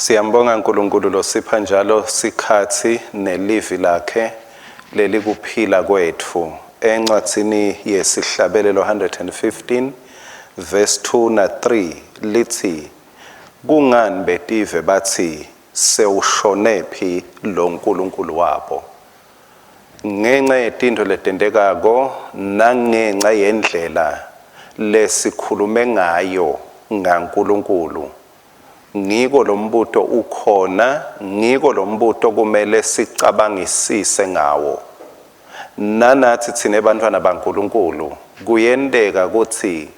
Siyambonga uNkulunkulu losipha njalo sikhatsi nelivi lakhe lelikuphila kwetfu. Encwadzini yesihlabelelo 115 verse 2 na 3 lithi kungani betive bathi sewushonephi lo nkulunkulu wabo? Ngenxa yetintfo letentekako nangenxa yendlela lesikhulume ngayo ngaNkulunkulu, ngiko lombuto ukhona, ngiko lombuto kumele sicabangisise ngawo. Nanathi thine bantfwana baNkulunkulu kuyenteka kutsi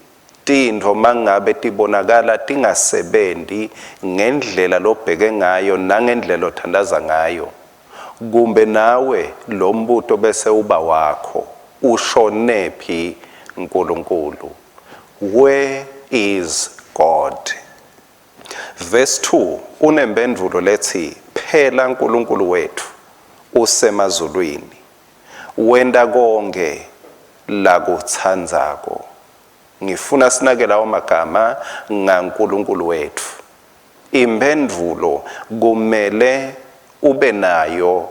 tintfo mangabe tibonakala tingasebenti ngendlela lobheke ngayo nangendlela othandaza ngayo, kumbe nawe lombuto bese uba wakho, ushonephi uNkulunkulu? Where is God? Verse 2 unempendulo lethi phela uNkulunkulu wethu usemazulwini, wenta konke lakutsandzako. Ngifuna sinake lawo magama ngaNkulunkulu wethu. Imphendvulo kumele ube nayo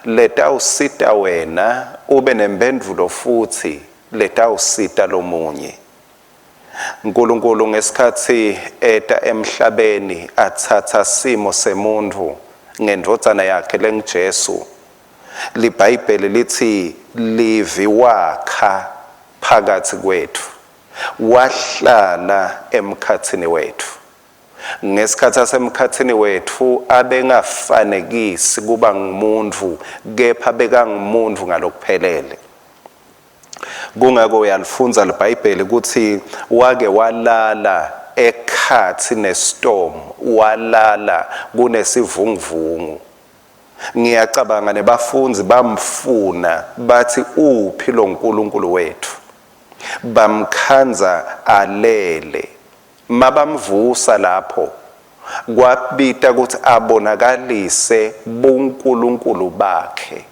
letawusita wena ube nemphendvulo futhi letawusita lomunye. uNkulunkulu ngesikhatsi eta emhlabeni atsatsa simo semuntfu ngendvodzana yakhe lenguJesu, liBhayibheli lithi livi wakha phakathi kwetfu, wahlala emkhatsini wetfu. Ngesikhatsi asemkhatsini wetfu abengafanekisi kuba ngumuntfu, kepha bekangumuntu ngalokuphelele. Kungako uyalifundza liBhayibheli ukuthi wake walala ekhatsi nestorm, walala kunesivunguvungu. Ngiyacabanga nebafundzi bamfuna bathi uphi lo nkulunkulu wethu? Bamkhandza alele. Mabamvusa lapho kwabita ukuthi abonakalise bunkulunkulu bakhe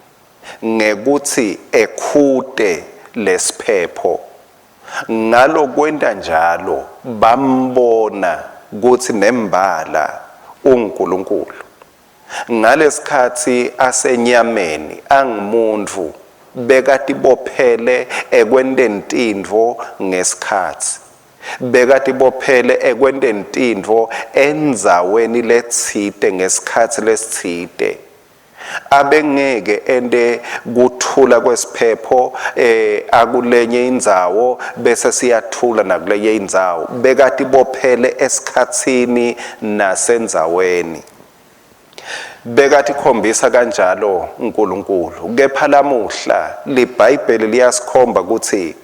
ngekuthi ekhute lesiphepho. Ngalokwenta njalo bambona kutsi nembala unguNkulunkulu. Ngalesikhatsi asenyameni angumuntu, bekatibophele ekwenteni tintfo ngesikhatsi. Bekatibophele ekwenteni tintfo endzaweni letsite ngesikhatsi lesitsite. Abengeke ente kuthula kwesiphepho akulenye indzawo bese siyathula nakulenye indzawo. Bekatibophele esikhatsini nasendzaweni. Bekatikhombisa kanjalo uNkulunkulu. Kepha lamuhla liBhayibheli liyasikhomba kutsi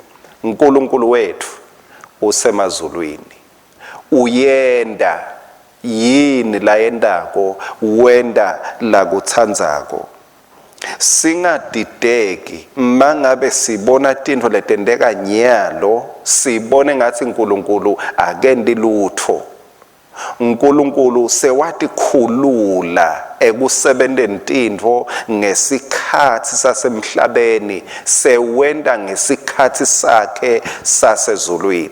uNkulunkulu wetfu usemazulwini. Uyenta yini layentako, wenta lakutsandzako. Singadideki mangabe sibona tintfo letenteka nyalo, sibone ngatsi uNkulunkulu akenti lutfo. uNkulunkulu sewatikhulula ekusebenteni tintfo ngesikhatsi sasemhlabeni, sewenta ngesikhatsi sakhe sasezulwini.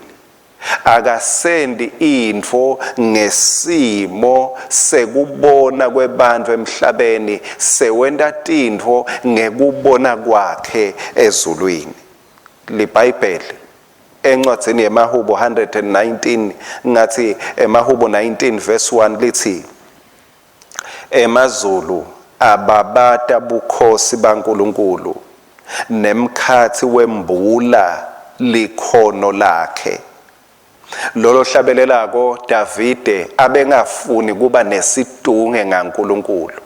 Akasenti intfo ngesimo sekubona kwebantfu emhlabeni, sewenta tintfo ngekubona kwakhe ezulwini. LiBhayibheli encwadzini yemaHubo 119, ngathi emaHubo 19 verse 1 lithi emazulu ababata bukhosi baNkulunkulu nemkhatsi wembula likhono lakhe. Lolo hlabelelako Davide abengafuni kuba nesitunge ngaNkulunkulu.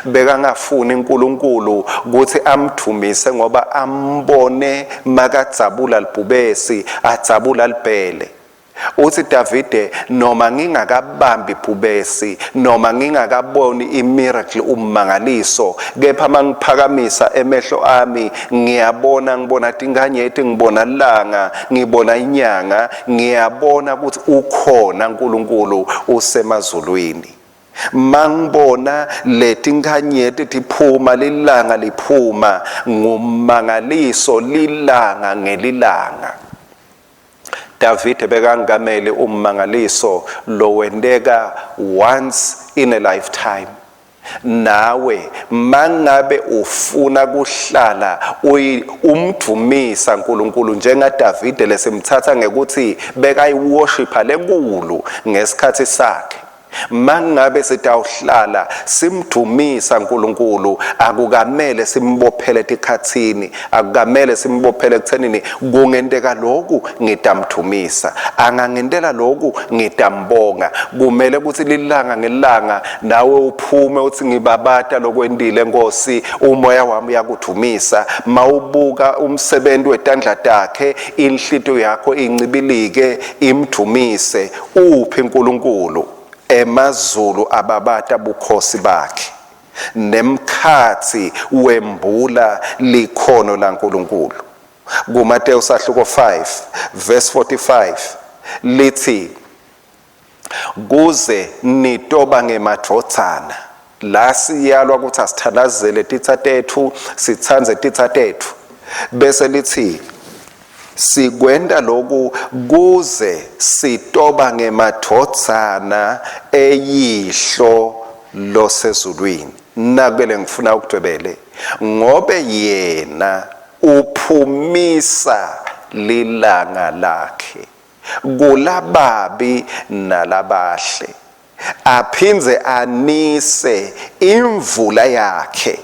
Bekangafuni uNkulunkulu kutsi amdvumise ngoba ambone makadzabula libhubesi, adzabula libhele. Uthi Davide, noma ngingakabambi bhubesi, noma ngingakaboni imiracle, ummangaliso, kepha mangiphakamisa emehlo ami ngiyabona, ngibona tinkanyeti, ngibona ilanga, ngibona inyanga, ngiyabona ukuthi ukhona uNkulunkulu usemazulwini. Mangibona letinkanyeti tiphuma, lilanga liphuma, ngumangaliso lilanga ngelilanga. Davide bekangamele ummangaliso lowenteka once in a lifetime. Nawe mangabe ufuna kuhlala umdvumisa uNkulunkulu njengaDavide lesimthatha ngekuthi bekayiworshipper lenkulu ngesikhathi sakhe, mangabe sitawuhlala simdumisa uNkulunkulu, akukamele simbophele tikhathini, akukamele simbophele ekuthenini kungenteka lokhu ngitamdumisa, angangentela lokhu ngitambonga. Kumele ukuthi lilanga ngelanga nawe uphume uthi ngibabata lokwentile Nkosi, umoya wami uyakudumisa. Mawubuka umsebenzi wetandla takhe, inhlito yakho incibilike imdumise. Uphi uNkulunkulu? Emazulu ababata bukhosi bakhe, nemkhatsi wembula likhono laNkulunkulu. KuMateyu sahluko 5 verse 45 lithi, kuze nitoba ngemadvodzana. La siyalwa ukuthi asithandazele titsa tetfu, sitsandze titsa tetfu, bese lithi sikwenta lokhu kuze sitoba ngemadvodzana eyihlo losezulwini. Nakubele ngifuna ukudwebele, ngobe yena uphumisa lilanga lakhe kulababi nalabahle, aphindze anise imvula yakhe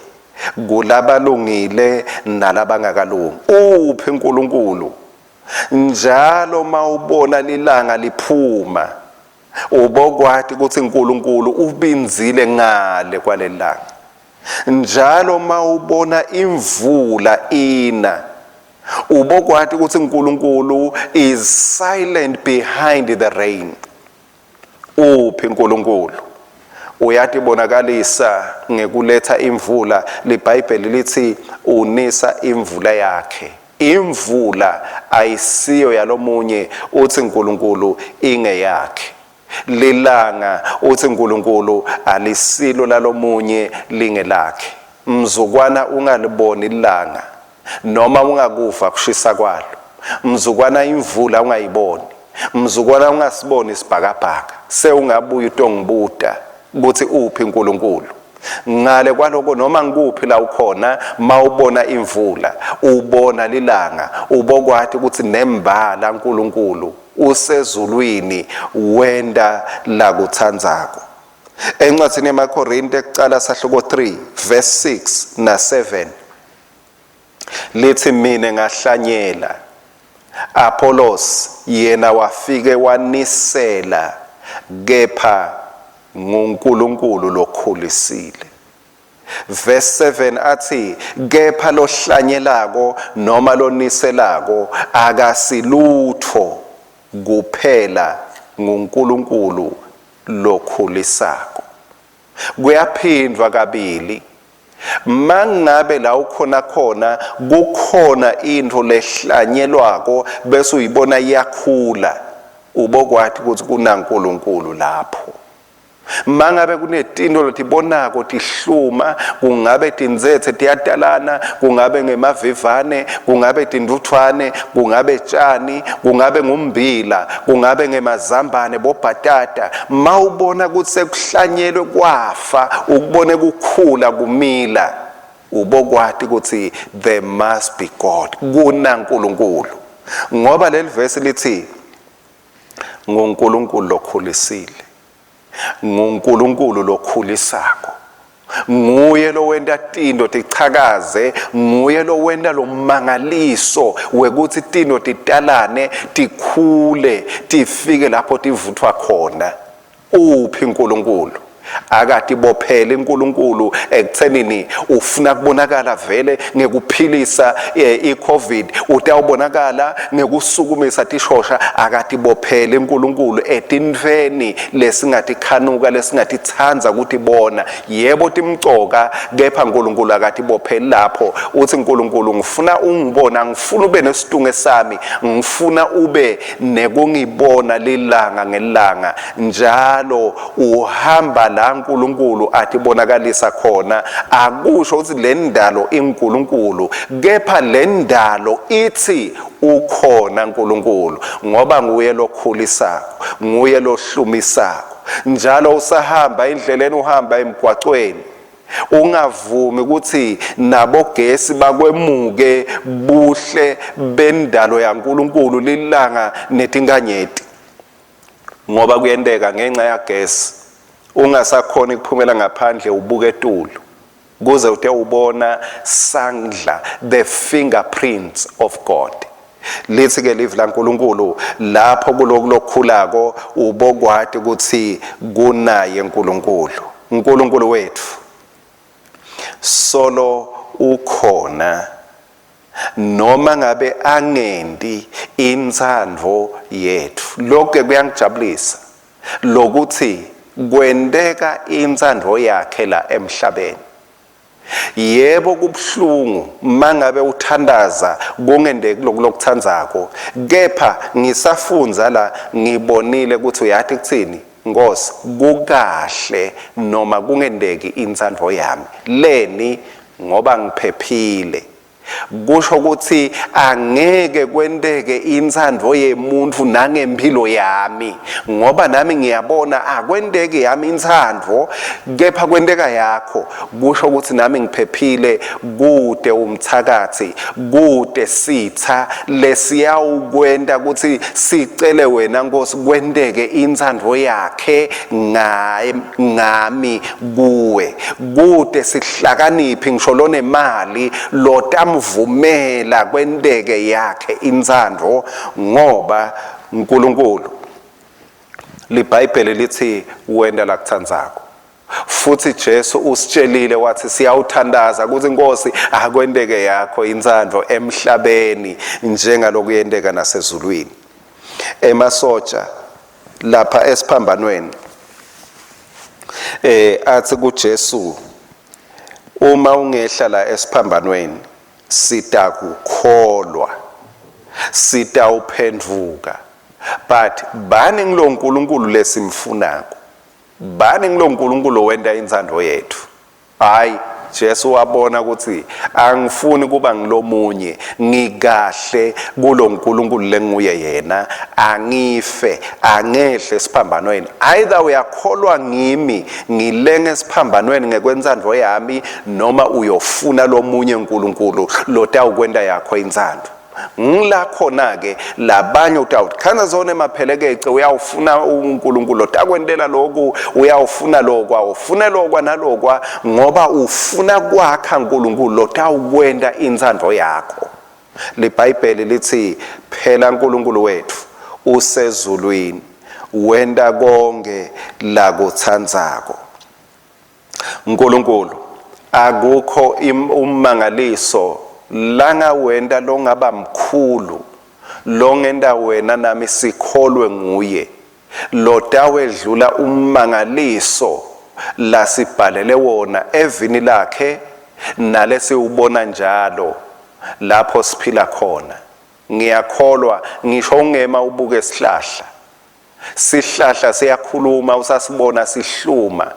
kulabalungile nalabangakalungi. Uphi uNkulunkulu? Njalo mawubona lilanga liphuma, ubokwati ukuthi uNkulunkulu ubinzile ngale kwalelanga. Njalo mawubona imvula ina, ubokwati ukuthi uNkulunkulu is silent behind the rain. Uphi uNkulunkulu? Uyatibonakalisa ngekuletha imvula. LiBhayibheli lithi unisa imvula yakhe. Imvula ayisiyo yalomunye, uthi uNkulunkulu ingeyakhe. Lilanga uthi uNkulunkulu alisilo lalomunye, lingelakhe. Mzukwana ungaliboni ilanga noma ungakuva kushisa kwalo, mzukwana imvula ungayiboni, mzukwana ungasiboni isibhakabhaka, sewungabuya utongibuta ukuthi uphi uNkulunkulu. Ngale kwaloko, noma ngikuphi la ukhona, mawubona imvula, ubona lilanga, ubokwati ukuthi nembala uNkulunkulu usezulwini, wenta lakutsandzako. Encwadzini yemaKorinte ekucala sahluko 3 verse 6 na 7 lithi, mina ngahlanyela, Apollos yena wafike wanisela, kepha nguNkulunkulu lokhulisile. Verse 7 athi, kepha lohlanyelako noma loniselako akasilutfo, kuphela nguNkulunkulu lokhulisako. Kuyaphindwa kabili. Mangabe la ukhona khona kukhona intfo lehlanyelwako bese uyibona iyakhula, ubokwati ukuthi kunaNkulunkulu lapho. Mangabe kunetinto lotibonako tihluma, kungabe tintsetse tiyatalana, kungabe ngemavivane, kungabe tintuthwane, kungabe tjani, kungabe ngumbila, kungabe ngemazambane, bobhatata, mawubona kutsi sekuhlanyelwe kwafa, ukubone kukhula kumila, ubokwati kutsi there must be God, kunaNkulunkulu. Ngoba leli vesi lithi nguNkulunkulu lokhulisile, nguNkulunkulu lokhulisako, nguye lowenta tinto tichakaze, nguye lowenta lomangaliso wekuthi tinto titalane, tikhule, tifike lapho tivuthwa khona. Uphi uNkulunkulu? Akatibopheli uNkulunkulu ekuthenini ufuna kubonakala vele ngekuphilisa i-COVID, utawubonakala ngekusukumisa tishosha. Akatibopheli uNkulunkulu etintfweni lesingatikhanuka, lesingatitsandza kutibona. Yebo timcoka, kepha uNkulunkulu akatibopheli lapho. Uthi uNkulunkulu, ngifuna ungibona, ngifuna ube nesitunge sami, ngifuna ube nekungibona lilanga ngelanga, njalo uhamba la. uNkulunkulu atibonakalisa khona. Akusho ukuthi le ndalo inguNkulunkulu, kepha le ndalo ithi ukhona uNkulunkulu, ngoba nguye lokhulisako, nguye lohlumisako. Njalo usahamba endleleni, uhamba emgwacweni, ungavumi ukuthi nabogesi bakwemuke buhle bendalo yaNkulunkulu, lilanga netinkanyeti, ngoba kuyenteka ngenxa yagesi ungasakhoni ukuphumela ngaphandle ubuke etulu kuze ute ubona sandla, the fingerprints of God. Lithi ke livi laNkulunkulu lapho kuloku lokhulako ubokwati ukuthi kunaye uNkulunkulu. uNkulunkulu wethu solo ukhona noma ngabe angendi intsandvo yethu. Lokho kuyangijabulisa lokuthi kwenteka intsandvo yakhe la emhlabeni. Yebo, kubuhlungu mangabe uthandaza kungendeki lokhu lokuthandzako, kepha ngisafundza la ngibonile ukuthi uyathi kuthini Nkosi, kukahle noma kungendeki intsandvo yami leni, ngoba ngiphephile. Kusho ukuthi angeke kwenteke intsandvo yemuntu nangempilo yami, ngoba nami ngiyabona akwenteki yami intsandvo, kepha kwenteka yakho. Kusho ukuthi nami ngiphephile, kude umthakathi, kude sitha lesiyawukwenta ukuthi sicele wena Nkosi kwenteke intsandvo yakhe ngaye ngami kuwe. Kude sihlakaniphi ngisho lonemali lotamvumela kwenteke yakhe intsandvo, ngoba uNkulunkulu liBhayibheli lithi wenta lakutsandzako. Futhi Jesu usitshelile wathi siyawuthandaza ukuthi Nkosi akwenteke yakho intsandvo emhlabeni njengalokuyenteka nasezulwini. Emasotsha lapha esiphambanweni athi kuJesu, uma ungehla la esiphambanweni sitakukholwa, sitawuphenduka, but bani ngilo nkulunkulu lesimfunako, bani ngilo nkulunkulu wenta intsandvo yethu. Hayi, Jesu wabona ukuthi angifuni kuba ngilomunye, ngikahle kulo nkulunkulu lenguye yena, angife, angehle esiphambanweni. Either uyakholwa ngimi ngilenge esiphambanweni ngekwentsandvo yami, noma uyofuna lomunye uNkulunkulu lotawukwenta yakho intsandvo. Ngila khona ke labanye utawuthi khanza zona emaphelekece, uyawufuna uNkulunkulu otakwentela lokhu, uyawufuna lokwa, ufune lokwa nalokwa, ngoba ufuna kwakha uNkulunkulu lotawukwenta intsandvo yakho. LiBhayibheli lithi phela uNkulunkulu wethu usezulwini, wenta konke lakutsandzako. uNkulunkulu akukho ummangaliso langawenta longaba mkhulu longenta wena nami sikholwe nguye, lotawedlula ummangaliso lasibhalele wona evini lakhe nalesiwubona njalo lapho siphila khona. Ngiyakholwa ngisho ungema ubuke isihlahla, sihlahla siyakhuluma, usasibona sihluma.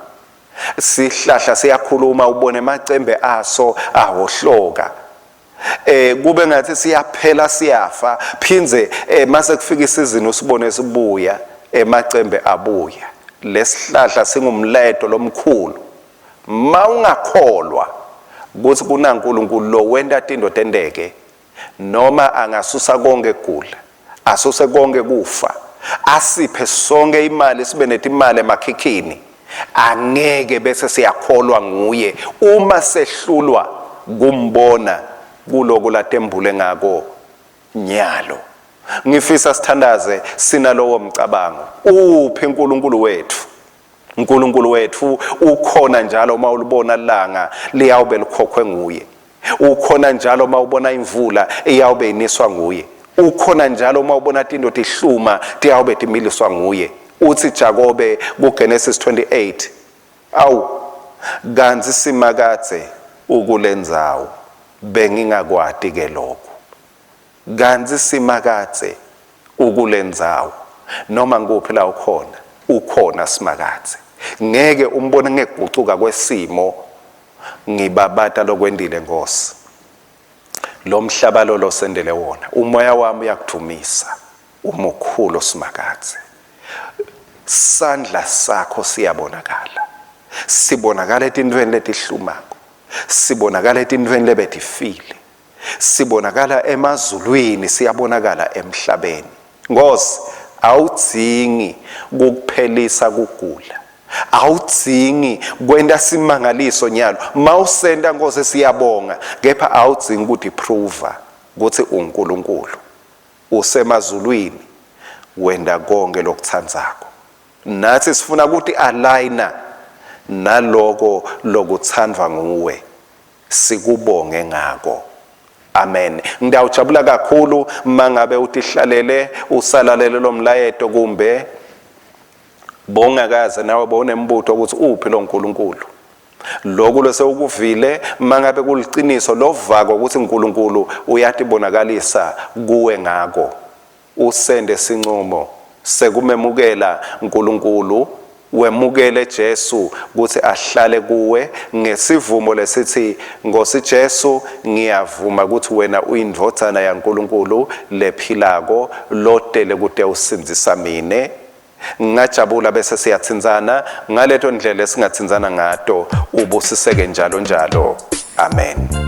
Sihlahla siyakhuluma, ubone emacembe aso ahohloka, kube ngathi siyaphela siyafa, phindze mase kufika isizini usibone sibuya, emacembe abuya. Lesihlahla singumlayeto lomkhulu. Mawungakholwa ukuthi kunaNkulunkulu lo wenta tinto tenteke, noma angasusa konke kugula, asuse konke kufa, asiphe sonke imali, sibe netimali emakhikhini, angeke bese siyakholwa nguye uma sehlulwa kumbona kuloko latembule ngako nyalo. Ngifisa sithandaze sinalowo mcabango. Uphi uNkulunkulu wethu? uNkulunkulu wethu ukhona njalo. Uma ulibona langa liyawube likhokhwe nguye, ukhona njalo. Uma ubona imvula iyawube iniswa nguye, ukhona njalo. Uma ubona tinto tihluma tiyawube timiliswa nguye. Uthi Jakobe kuGenesis 28, awu kantsi Simakadze ukulendzawo, bengingakwati ke lokho. Kantsi Simakadze ukulendzawo. Noma ngikuphi la ukhona, ukhona Simakadze. Ngeke umbone ngekugucuka kwesimo. Ngibabata lokwentile Nkosi. Lomhlaba lo losendele wona, umoya wami uyakudvumisa. Umukhulu Simakadze. Sandla sakho siyabonakala. Sibonakala etintfweni letihlumako. Sibonakala etintfweni lebetifile. Sibonakala emazulwini, siyabonakala emhlabeni. Nkosi, awudzingi kukuphelisa kugula. Awudzingi kwenta simangaliso nyalo. Mawusenta Nkosi siyabonga, kepha awudzingi kutiprova kutsi uNkulunkulu. Usemazulwini wenta konke lokutsandzako. Natsi sifuna kuti-aligna naloko lokutsandvwa nguwe. Sikubonge ngako. Amen. Ngitawujabula kakhulu mangabe utihlalele usalalele lomlayeto kumbe bongakaze nawe bowunembuto ukuthi uphi lo Nkulunkulu. Lokhu losewukuvile mangabe kuliciniso lovako ukuthi uNkulunkulu uyatibonakalisa kuwe ngako. Usende sincumo sekumemukela Nkulunkulu, wemukele Jesu kutsi ahlale kuwe ngesivumo lesitsi, Nkhosi Jesu, ngiyavuma kutsi wena uyiNdvodzana yaNkulunkulu lephilako, lotele kutewusindzisa mine. Ngingajabula bese siyatsintsana ngaleto ndlela esingatsintsana ngato. Ubusiseke njalo njalo. Amen.